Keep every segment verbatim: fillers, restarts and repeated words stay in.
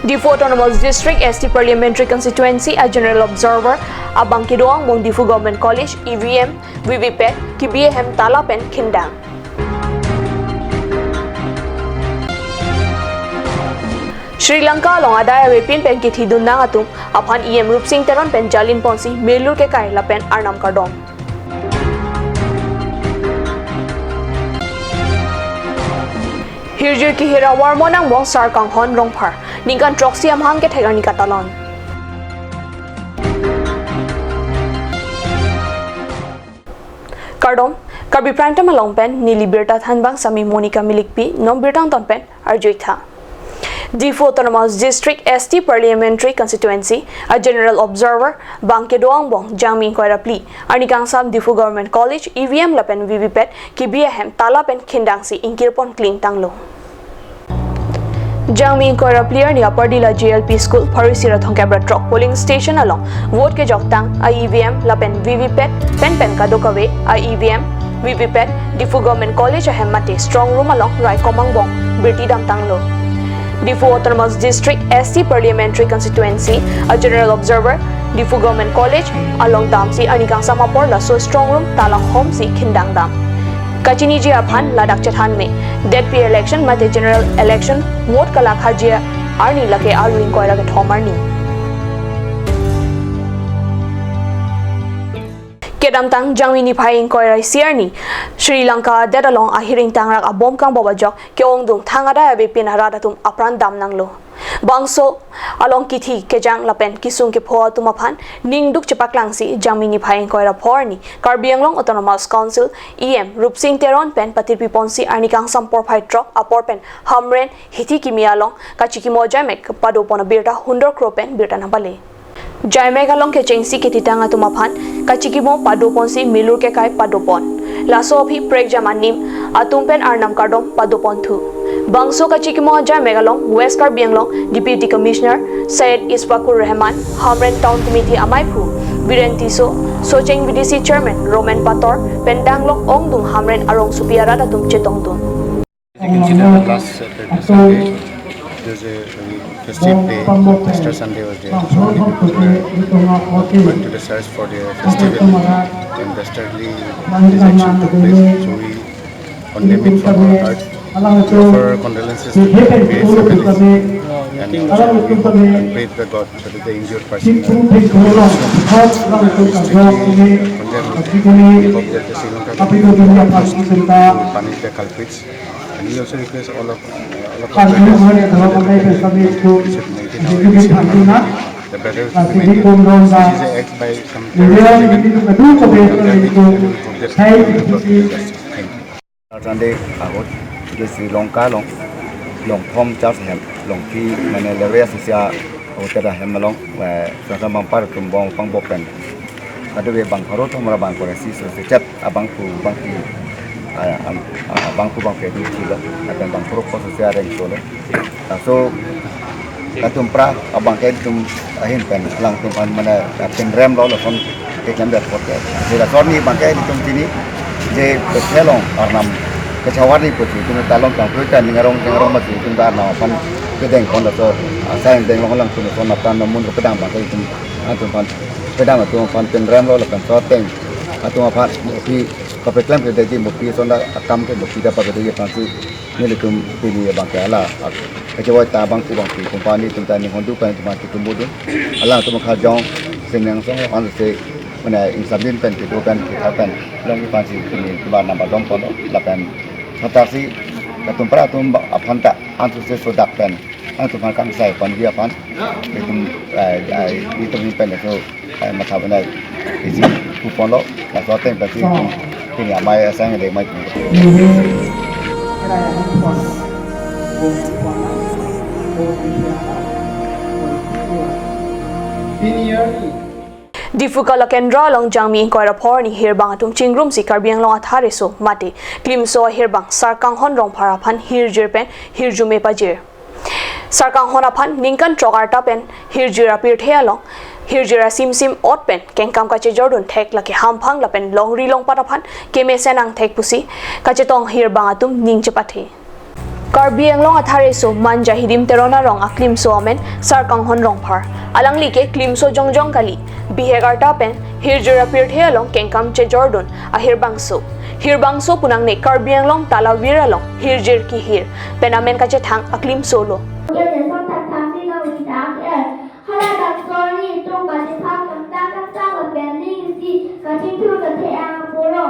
Diphu Autonomous District S T Parliamentary Constituency a General Observer abang kedo angbong Diphu Government College E V M, V V P A T kibi ahem tala pen khindang. Sri Lanka along adai avepin pen kithidun nang atum aphan E M Rupsing Teron pen jalin ponsi melur kekai lapen arnam kardom. Hirjir kehir avar mo angbong Sarkanghon Rongphar ningkan throksi amahang kethek arni katalon. Kardom, Karbi Prime Time along pen neli birta thanbang sami Monica Milikpi, non birta angton pen arjuitha. Diphu Autonomous District S T Parliamentary Constituency a General Observer bang kedo angbong Jangmi ingkoi ra phli arni kangsam Diphu Government College E V M lapen V V P A T kibi ahem tala pen khindangsi ingkir pon kling tanglo. Jangmi ingkoi ra phli arni apardila J L P School pharo isi ra thomkep ra throk polling station along vote kejoktang a E V M lapen V V P A T pen pen kadokave a E V M, V V P A T Diphu Government College ahem mate strong room along raikom angbong birti damtanglo. Diphu Autonomous District S T Parliamentary Constituency a General Observer Diphu Government College along damsi arni kangsam apor laso strong room ta langhomsi khindang dam. Kachiniji aphan ladak chethan me, detpi election mate general election vote kalakhaji arni lake aru ingkoi ra kethom arni. Kedamtang Jangmi niphai ingkoi ra isi arni Sri Lanka adet along ahir ingtangrak abom kangbop ajok ke-ongdung thang adai avepin arat atum apran dam nanglo. Bangso along kithi kejang lapen kesung kepho atum aphan ningduk chepaklangsi Jangmi niphai ingkoi ra pho arni Karbi Anglong Autonomous Council E M Rupsing Teron pen patirpi ponsi arni kangsam porphai throk apor pen Hamren hithi kimi along kachikimo jaimek pado pon abirta hundor kro pen birta nangpale. Jaimek along kechengsi ketitang atum aphan kachikimo pado ponsi melur kekai pado pon. Laso aphi prekjam anim atum pen arnam kardom pado ponthu. Bangso kachikimo jaimek along West Karbi Anglong Deputy Commissioner Syed Isfakur Rahman, Hamren Town Committee amaiphu Biren Tisso, Socheng V D C Chairman Roman Pator pen danglok ongdung Hamren arongsopi arat atum chetongdun. As you can see that the last Saturday, Sunday, there's a very festive day. Easter Sunday was there. So many people were going to the church for their festival. And dastardly this action took place. So we condemn it from our heart. We offer condolences to the bereaved families. And also we hope and pray to the God so that the injured person, uh, we strictly condemn it. We hope that the Sri Lanka government will punish the culprits. And we also request all of, uh, all of us, the brothers, to maintain this equanimity. This is an act by some terrorist element, and we hope that the government will not do justice. Thank you. Sunday ahut, di Sri Lanka along, longthom church ahem, longthi mane Lereya Sisia hotel ahem along, eh, sasa mampar tumbong pangbok pen. Kadokave bang pharo thom ra bang kore si so sechet abangphu bangphi, ah, am-, ah, bangphu bangphi dun thilo, lapen bang pharo ko so si areng solo. Laso katumpra abangke itum ahin pen alangtum aphan mane, ah, pinrem lo lason keklem det apot ke. Jira sorni abangke itum chini je Bethel along arnam kachewar ni pusi itum ta along tang pui ta ning arong ning arong mati itum ta arnam aphan kedeng pon laso, ah, asai deng long alangtum laso natan namun kedang abangke itum atum aphan kedang atum aphan pinrem lo lapen so ateng atum aphan mukti kapeklem kedetji mukti sonda akam ke mukti ta pakedetji aphansi nelitum pini abangke hala, ah, kachewai ta bangphu bangphi company atum ta ninghon du pen atum aphan kitum mudu. Alangtum khajong sineng song aphansi mane ingsamdin pen kitu pen kita pen long aphansi pini kiba namba dom pon lapen satarsi katumpra atum aphan ta ansu se sodak pen atum aphan kangsai pon dia aphan itum, eh, eh, itum pen so ai matha banai isi kupon lo, laso ateng pasi pini amei asang de mai. Diphu Kala Kendra along Jangmi ingkoi ra pho arni hirbang atum chingrumsi Karbi Anglong athare so mate klimso ahirbang Sarkanghon Rongphar aphan hirjir pen hirjume pajir. Sarkanghon aphan ningkan throk arta pen hirjir apirthe along, hirjir asimsim ot pen kengkam kachejordun thek lake hamphang lapen longri longpat aphan kemesen angthek pusi kachetong hirbang atum ning chepathe. Karbi Anglong athare aso Manja Hidim Teron arong aklimso amen Sarkanghon Rongphar. Alangli ke klimso jongjong kali, bihek arta pen hirjir apirthe along kengkam chejordun ahirbangso. Hirbangso punangne Karbi Anglong Talavir along hirjir kehir pen amen kachethang aklimso lo. Kecheson thakthak si long idak er. Hala dak sori tung kachethak kangtang kangtang lapen ning isi kachingthur kathe ang aporo.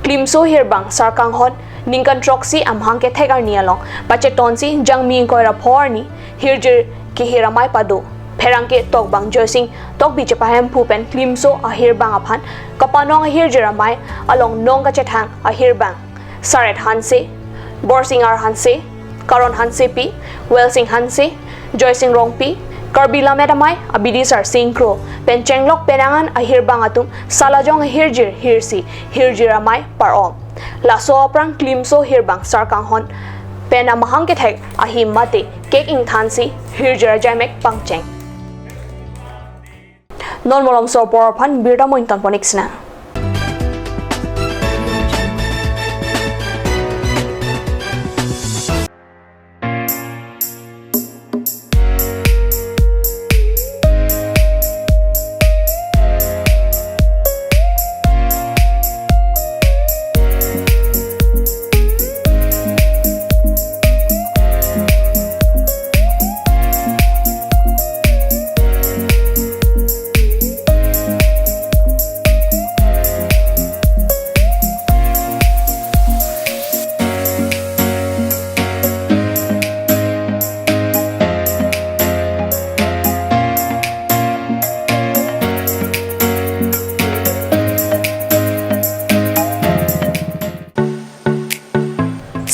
Klimso hirbang Sarkanghon ningkan throksi amahang kethek arni along pachetonsi jangmi ingkoi ra pho arni hirjir kehir amei pado. Pherangke tokbang Joysing Tokbi chepahemphu pen klimso ahirbang aphan kapanong ahirjir amei along nong kachethang ahirbang Saret Hanse, Borsing R Hanse, Karon Hansepi, Welsing Hanse, Joysing Rongpi, Karbi Lammet Amei Abidisar Singkro pen chenglok penangan ahirbang atum salajong ahirjir hirsi hirjir amei par-om. Laso aphrang klimso hirbang Sarkanghon pen amahang kethek ahi mate kek ingthansi hirjir ajaimek pangcheng. Non malomso apor aphan birta mo ingtonpon ik sinang.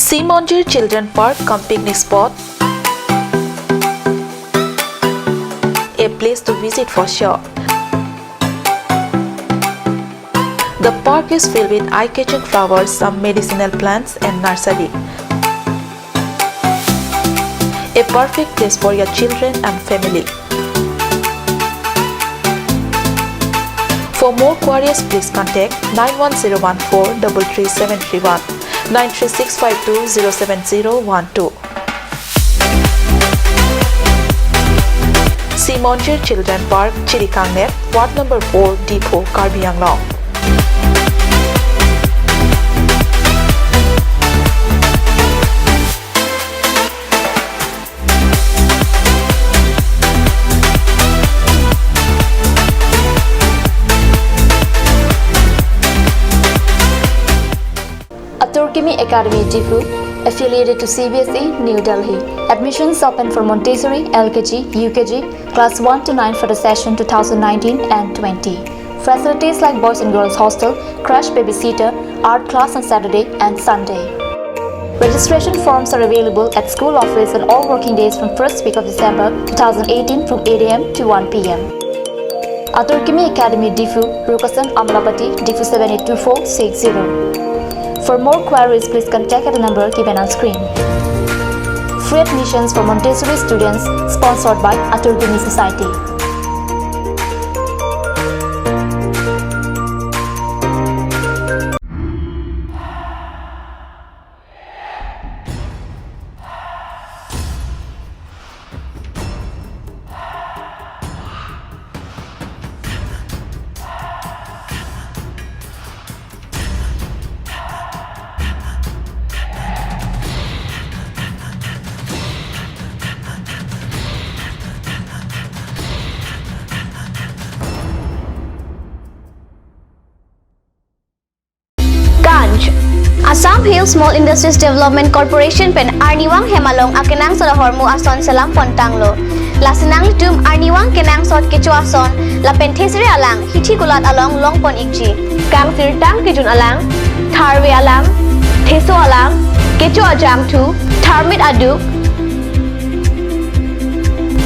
Simonjir Children Park cum picnic spot, a place to visit for sure. The park is filled with eye-catching flowers, some medicinal plants and nursery. A perfect place for your children and family. For more queries, please contact nine one zero one four double three seven three one, nine three six five two zero seven zero one two. Simonjir Children Park, Chirikangnet, Ward number four, Diphu, Karbi Anglong. Atur Kimi Academy Diphu, affiliated to C B S E, New Delhi. Admissions open for Montessori, L K G, U K G, class one to nine for the session two thousand nineteen and twenty. Facilities like boys and girls hostel, crash babysitter, art class on Saturday and Sunday. Registration forms are available at school office on all working days from first week of December two thousand eighteen from eight A M to one P M. Atur Kimi Academy Diphu, Rukasan Amlapati, Diphu seven eight two four six zero. For more queries, please contact at the number given on screen. Free admissions for Montessori students, sponsored by Atur Kimi Society. Kanj. Assam Hill Small Industries Development Corporation pen arnivang hem along akenangsot ahormu ason selam pontanglo. Lasi nanglitum arnivang kenangsot kecho ason lapen thesere alang hithi kulat along longpon ikji. Kangsirtang kejun alang, tharve alang, theso alang, kecho ajangthu, tharmit aduk,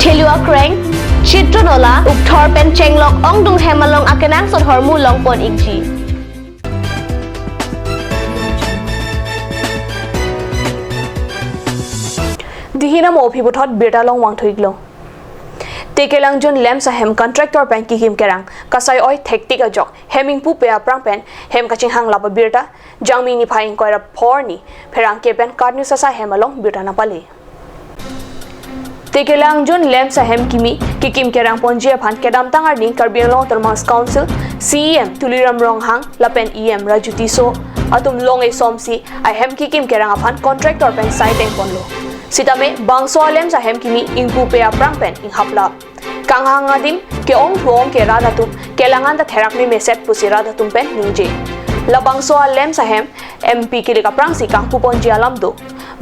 thelu akreng, chitron ola, ukthor pen chenglok ongdung hem along akenangsot ahormu longpon ikji. Dihina mo aphi puthot birta longvang thu iklo. Tekelangjun LAMPS ahem contractor pen kekim kerang kasai oi thektik ajok hem ingpupe aphrang pen hem kachinghang lap abirta Jangmi niphai ingkoi ra pho arni pherangke pen KAT News asai hem along birta nangpale. Tekelangjun LAMPS ahem kimi kekim kerang ponji aphan kedamtang arni Karbi Anglong Autonomous Council CEM Tuliram Ronghang lapen EM Raju Tisso atum long-e somsi ahem kekim kerang aphan contractor pen sai teng ponlo. Sitame bangso a-LAMPS ahem kimi ingpupe aphrang pen inghap lap. Kanghang adim ke-ong thu-ong ke rat atum kelang an ta therak memeset pusi rat atum pen ningje. Labangso a-LAMPS ahem MP kilik aphrangsi kangpu ponji alam do.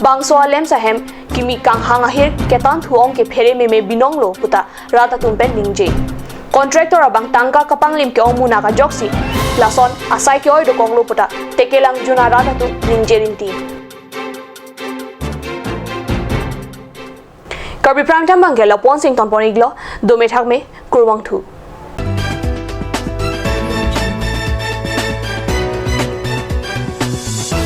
Bangso a-LAMPS ahem kimi kanghang ahir ketan thu-ong ke phere meme binong lo puta rat atum pen ningje. Contractor abang tangka kapanglim ke-ong munak ajoksi lason asai ke-oi dokok lo puta Tekelangjun arat atum ningje rinti. Karbi Prime Time abang ke lapu-an si ington pon iklo, dome thakme, kurvangthu.